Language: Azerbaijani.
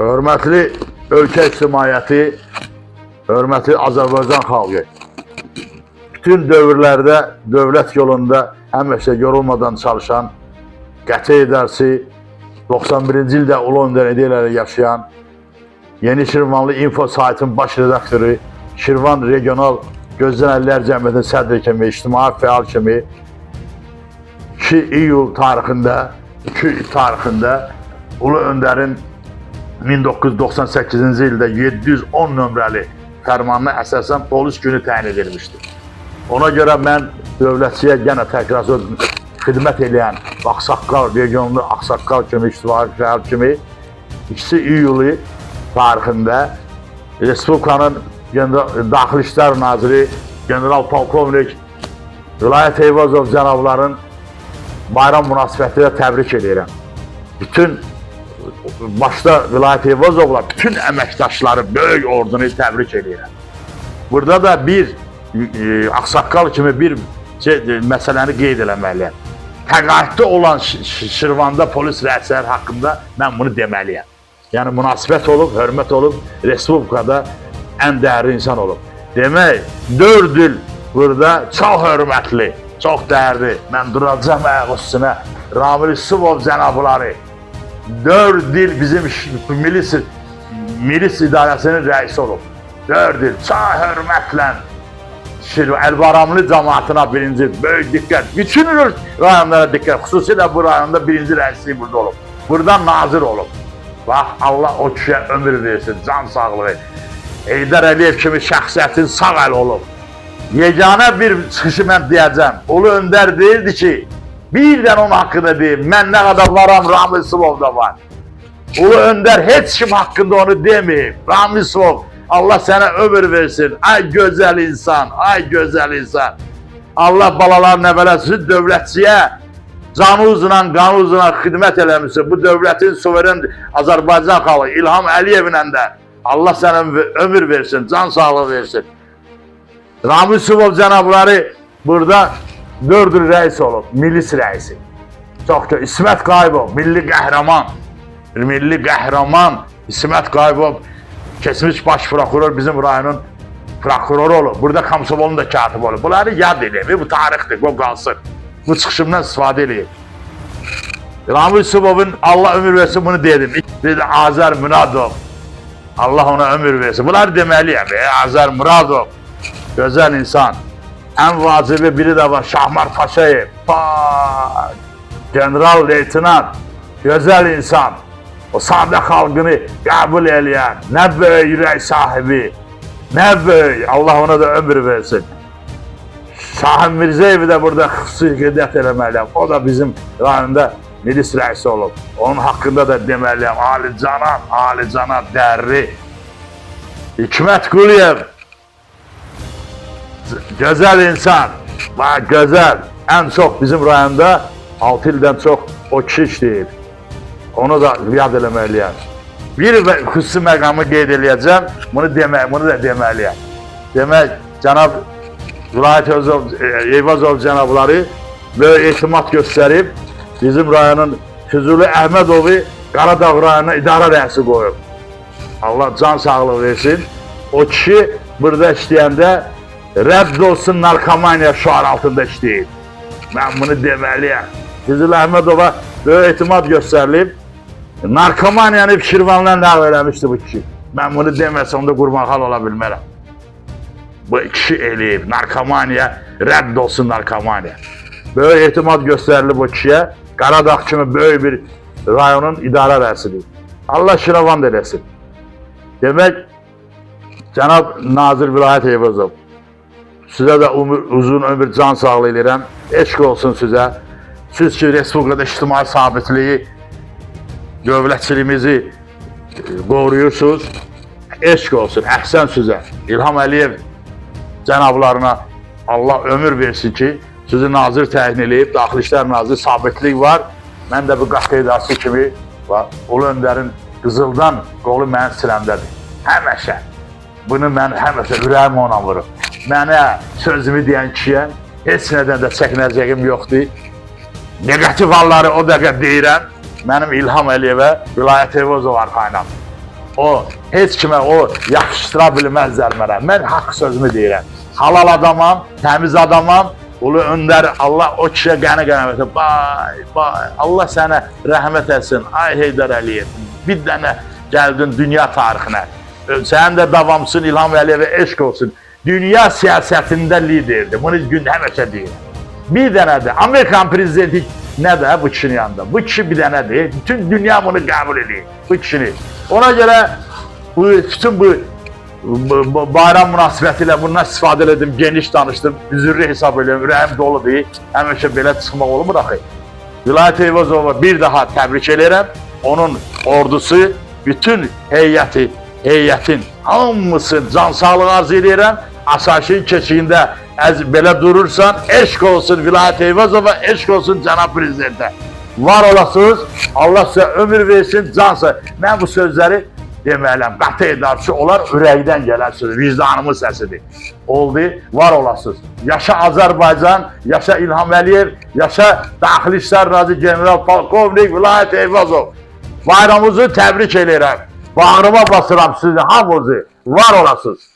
Hörmətli ölkə ictimaiyyəti, hörmətli Azərbaycan xalqı. Bütün dövrlərdə dövlət yolunda həmişə yorulmadan çalışan, qəti idarəsi 91-ci ildə Ulu Öndər ideyalarla yaşayan, Yeni Şirvanlı Info saytının baş redaktoru, Şirvan Regional Gözdən Əllər Cəmiyyətinin sədri kimi, ictimai fəal kimi 2 iyul tarixində, 2 tarixində Ulu Öndərin 1998-ci ildə 710 nömrəli fərmanına əsasən polis günü təyin edilmişdir. Ona görə mən dövlətçiyə yenə təkrar xidmət eləyən ağsaqqal, regionlu ağsaqqal kimi, ictimai fəal kimi 2 iyulu tarixində Respublikanın Daxili İşlər Naziri General Polkovnik Vilayət Eyvazov cənabların bayram münasibətilə təbrik edirəm. Bütün başda Vilayət Eyvazovla bütün əməkdaşları, böyük ordunu təbrik edirəm. Burada da bir ağsaqqal kimi bir şey, məsələni qeyd eləməliyəm. Təqaüddə olan Şirvanda polis rəisləri haqqında mən bunu deməliyəm. Yəni münasibət olub, hörmət olub, respublikada ən dəyərli insan olub. Demək, 4 il burada çox hörmətli, çox dəyərli. Mən duracağam ayaq üstünə. Ramil Yusubov cənabları 4 il bizim milis idarəsinin rəisi olub. 4 il çox hörmətlə Əlbaramlı cəmaatına birinci böyük diqqət, bütün rayonlara diqqət, xüsusilə bu rayonda birinci rəisliyi burada olub. Buradan nazir olub. Bax, Allah o kişiyə ömür versin, can sağlığı. Heydər Əliyev kimi şəxsiyyətin sağ əli olub. Yeganə bir çıxışı mən deyəcəm. Ulu Öndər deyirdi ki, bir dənə onun haqqında deyim, mən nə qədər varam, Ramil Yusubov da var. Ulu Öndər heç kim haqqında onu deməyib. Ramil Yusubov, Allah sənə ömür versin. Ay gözəl insan, ay gözəl insan. Allah balalar nəvələsi dövlətçiyə canı uzuna, qanı uzuna xidmət eləmişsin. Bu dövlətin suveren Azərbaycan xalqı İlham Əliyevlə də Allah sənə ömür versin, can sağlığı versin. Ramil Yusubov cənabları burada 4 il rəis olub, milis rəisi. Çox da İsmət Qayıbov, milli qəhrəman. Milli qəhrəman İsmət Qayıbov keçmiş baş prokuror bizim rayonun prokuroru olub. Burada Komsomolun da katibi olub. Bunları yad eləyim, bu tarixdir, bu qalsın. Bu çıxışımdan istifadə eləyim. Ramil Yusubovun Allah ömür versin bunu dedim. Dedi Azər Muradov. Allah ona ömür versin. Bunları deməliyəm. Azər Muradov. Gözəl insan. Ən vacibi biri də var. Şahmar Paşayev. Pa, General leytenant. Gözəl insan. O sadə xalqını qəbul eləyən, nə böyük ürək sahibi, nə böyük, Allah ona da ömür versin. Şahin Mirzəyevi də burada xüsusi qeydət eləməliyəm. O da bizim rayonda milis rəisi olub. Onun haqqında da deməliyəm. Ali cənab, Ali cənab dərri. Hikmət Quliyev. Gözəl insan. Bax, gözəl. Ən çox bizim rayonda 6 ildən çox o kişi işləyib. Onu da yad eləməliyəm. Bir xüsusi məqamı qeyd eləyəcəm. Bunu demək, bunu da deməliyəm. Demək, cənab Vilayət Eyvazov cənabları böyük etimad göstərib bizim rayonun Füzuli Əhmədovu Qaradağ rayonuna idarə rəisi qoyub. Allah can sağlığı versin. O kişi burada işləyəndə rədd olsun narkomaniya şüarı altında işləyib. Mən bunu deməliyəm. Füzuli Əhmədova böyük etimad göstərilib. Narkomaniyanı Şirvandan ləğv eləmişdi bu kişi. Mən bunu deməsəm onda qurbanxal ola bilmərəm. Bu kişi eləyib. Narkomaniya, rədd olsun narkomaniya. Böyük etimad göstərilib o kişiyə. Qaradağ kimi böyük bir rayonun idarə rəisidir. Allah Şirvan da eləsin. Demək, cənab Nazir Vilayət Eyvazov, sizə də uzun ömür, can sağlığı eləyirəm. Eşq olsun sizə. Siz ki, Respublikada ictimai sabitliyi, dövlətçiliyimizi qoruyursunuz. Eşq olsun, əhsən sizə. İlham Əliyev cənablarına Allah ömür versin ki, sizi nazir təyin eləyib, Daxili İşlər Naziri sabitlik var. Mən də bu qatı idarəsi kimi Ulu Öndərin qızıldan qolu mənim sinəmdədir. Həmişə. Bunu mən həmişə ürəyim ona vurub. Mənə sözümü deyən kişiyə heç nədən də çəkinəcəyim yoxdur. Neqativ halları o dəqiqə deyirəm. Mənim İlham Əliyevə Vilayət Eyvazov arxayınam. O heç kimə o yaxışdıra bilməzlər mənə. Mən haqq sözümü deyirəm. Halal adamam, təmiz adamam. Ulu öndər Allah o kişiyə qəni qənəmət. Bay, bay. Allah sənə rəhmət etsin. Ay Heydər Əliyev. Bir dənə gəldin dünya tarixinə. Sənin də davamçın İlham Əliyevə eşq olsun. Dünya siyasətində liderdir. Bunu gün həmişə deyirəm. Bir dənədir. Amerikan prezidenti nədir bu kişinin yanında? Bu kişi bir dənədir. Bütün dünya bunu qəbul edir. Bu kişini. Ona görə bu bütün bu bayram münasibətilə bundan istifadə elədim, geniş danışdım. Üzürlü hesab edirəm, ürəyim doludur. Həmişə belə çıxmaq olmur axı. Vilayət Eyvazova bir daha təbrik edirəm. Onun ordusu, bütün heyəti, heyətin hamısı can sağlığı arzu edirəm. Asayişin keşiyində əz belə durursan, eşq olsun Vilayət Eyvazova, eşq olsun cənab prezidentə. Var olasınız, Allah sizə ömür versin, can sağ. Mən bu sözləri deməliyəm, qəti edarçı onlar ürəkdən gələn söz, vicdanımın səsidir. Oldu, var olasınız. Yaşa Azərbaycan, yaşa İlham Əliyev, yaşa Daxili İşlər Naziri General Polkovnik Vilayət Eyvazov. Bayramınızı təbrik edirəm. Bağrıma basıram sizi hamınızı. Var olasınız.